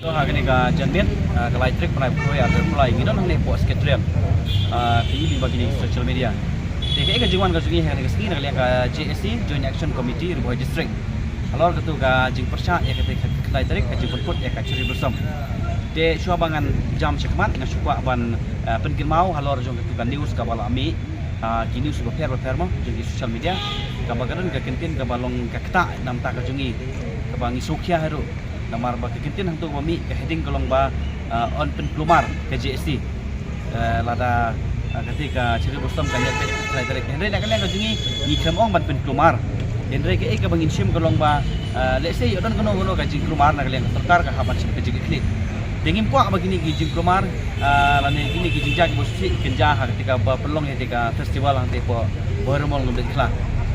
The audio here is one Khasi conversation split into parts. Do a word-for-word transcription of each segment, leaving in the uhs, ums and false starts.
To ha kane ka janmiet, ah, ka lai tarik bnai February arhajar arphew lai, ngi don hangne hapoh Secretariat. Ah, phi i lyngba kine ki social media. Te kaei ka jingwan ka jong ngi ha kane ka sngi na ka liang ka J A C, Joint Action Committee, Ri Bhoi District. Halor katu ka jingpyrshah ïa kata ka khyndai tarik ka jingpynkut ïa ka Cherry Blossom. Te shuwa ba ngan jam shakhmat nga shu kwah ban, ah, pynkynmaw halor jong katu ka news kaba la mih, ah, ki news bapher bapher mo jong ki social media. Kaba ka don ka kyntien kaba long ka ktah namar ka jong ngi, kaba ngi sngewkhia haduh. Namar ba ka kyntien hangto ba mih ka heading ka long ba, ah, yn pynkulmar ka J A C. Eh, lada, ah, kata ka Cherry Blossom kan ïaid beit ha ka khyndai tarik. Hynrei na ka liang ka jong ngi ngi khlem ong ban pynkulmar. Hynrei kaei kaba ngin shim ka long ba, ah, lehse ïoh don kano kano ka jingkulmar na ka liang ka sorkar ka hap ban shim ka jingkitkhlieh. Te ngim kwah ba kine ki jingkulmar, ah, lane kine ki jingjia kiba sngewsih kin jia ha kata kaba pynlong ïa kata ka festival hangta hapoh Bhoirymbong Lumditkhla.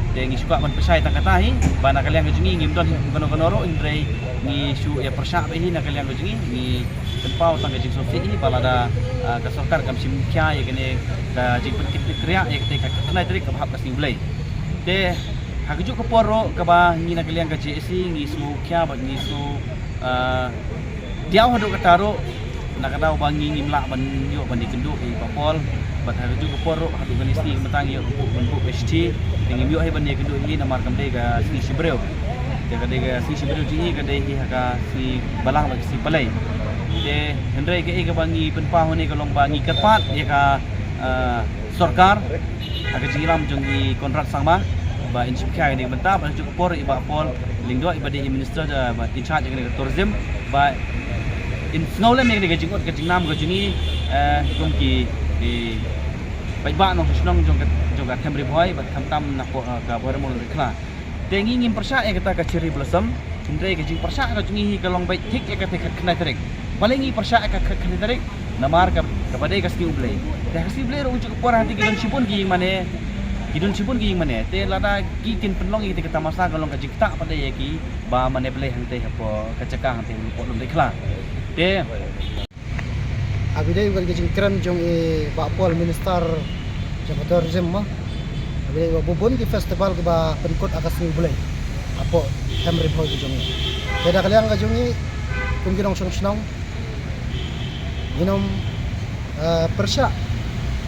Te ngi shu kwah ban pyrshah tang kata hi ba na ka liang ka jong ngi ngim don kano kano ruh, hynrei ngi shu ïa pyrshah beit hi na ka liang ka jong ngi, ngi pynpaw tang ka jingsngewsih hi ba lada, ah, ka sorkar kam shim khia ïa kane ka jingpynkit kriah ïa kata ka khyndai tarik kaba hap ka sngi U Blei. Te ha kajuh ka por ruh kaba ngi na ka liang ka J A C ngi sngewkhia bad ngi sngew, ah, diaw haduh katta ruh, na ka daw ba ngi ngim lah ban ïoh ban ïakynduh ïa i Bah Paul, bad ha kajuh ka por ruh haduh kane ka sngi mynta ngi ïoh ka buh ban buh ka shithi, te ngim ïoh hi ban ïakynduh ïa i namar kam dei ka sngi shibrew. Te ka dei ka sngi shibrew jong i ka dei hi ha ka sngi Balang bad ka sngi Palei. Te hynrei kaei kaba ngi pynpaw hangne ka long ba ngi kyrpad ïa ka, ah, sorkar ha ka jingïalam jong i Conrad Sangma ba in shim khia ïa kane ka bynta, bad ha kajuh ka por i Bah Paul Lyngdoh iba dei i minister, ah, ba in charge ïa kane ka tourism, ba in sngewlem ïa kane ka jingngut ka jingnam ka jong i, eh, kum ki, ki paidbah nongshong shnong jong ka, jong ka them Ri Bhoi bad khamtam napoh, eh, ka Bhoirymbong Lumditkhla. Te ngi ngim pyrshah ïa kata ka Cherry Blossom, hynrei ka jingpyrshah ka jong ngi hi ka long beit thik ïa kata ka khyndai tarik. Balei ngi pyrshah ïa ka khyndai tarik? Namar ka, kaba dei ka sngi U Blei. Te ha ka sngi U Blei ruh ha kajuh ka por hangta ki don shibun ki ïing mane, ki don shibun ki ïing mane. Te lada ki kin pynlong ïa kata ka tamasa ka long ka jingktah pat de ïa ki ba mane Blei hangta hapoh ka jaka hangta hapoh Lumditkhla. Te haba ïadei bad ka jingkren jong i Bah Paul, Minister jong ka Tourism mo, haba ïadei bad bun bun ki festival kiba pynkut ha ka sngi U Blei hapoh them Ri Bhoi ka jong i. Te da ka liang ka jong i kum ki nongshong shnong, ngin ym, eh, pyrshah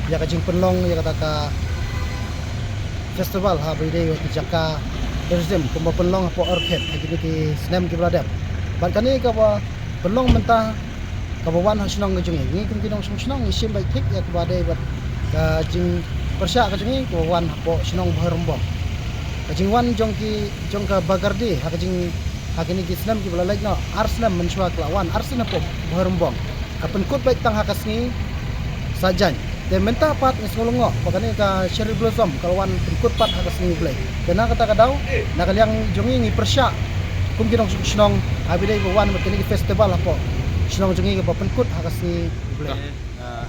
ïa ka jingpynlong ïa kata ka festival haba ïadei bad ki jaka tourism kumba pynlong hapoh Orchid ha kine ki snem kiba la dep. Bad kane kaba pynlong mynta kaba wan ha shnong ka jong ngi. Ngi kum ki nongshong shnong ngi shim beit thik ïa kaba dei bad ka jingpyrshah ka jong ngi kaba wan hapoh shnong Bhoirymbong. Ka jingwan jong ki, jong ka Bah Gardi ha ka jing, ha kine ki snem kiba la leit noh, ar snem mynshuwa ka la wan, ar snem hapoh Bhoirymbong. Ka pynkut beit tang ha ka sngi Saitjaiñ. Te mynta pat ngi sngew lyngngoh ba kane ka Cherry Blossom ka la wan pynkut pat ha ka sngi U Blei. Te na kata ka daw, na ka liang jong ngi ngi pyrshah kum ki nongshong shnong haba ïadei ba wan bad kane ka festival hapoh shnong jong ngi kaba pynkut ha ka sngi U Blei. Te, ah,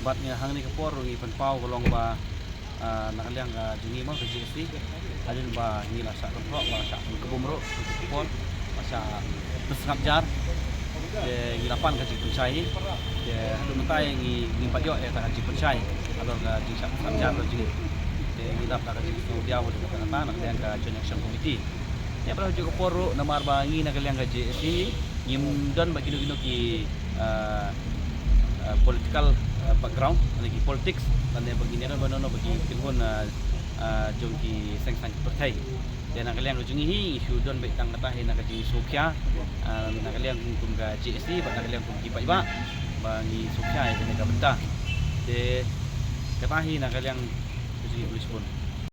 bad ngi hangne ka por ngi pynpaw ka long ba, ah, na ka liang ka jong ngi mo ka J A C, hadien ba ngi la shah kynthok, la shah pynkbum ruh, ka por la shah pynsngap jar. Te ngi la pan ka jingpynshai hi. Te haduh mynta ngi, ngi pat ïoh ïa ka jingpynshai halor ka jingshah pynsngap jar ka jong ngi. Te ngi dap da ka jingsngewdiaw haduh katta katta na ka liang ka Joint Action Committee. Te bad ha kajuh ka por ruh namar ba ngi na ka liang ka J A C ngim don bad kino kino ki, ah, ah, political, ah, background, lane ki politics, lane ba ngin ïadon bad kino kino bad ki kynhun, ah, ah, jong ki seng saiñ pyrthei. Te na ka liang ka jong ngi hi ngi shu don beit tang kata hi na ka jingsngewkhia, ah, na ka liang kum ka J A C bad na ka liang kum ki paidbah ba ngi sngewkhia ïa kane ka bynta. Te kata hi na ka liang ka jong ngi, khublei shibun.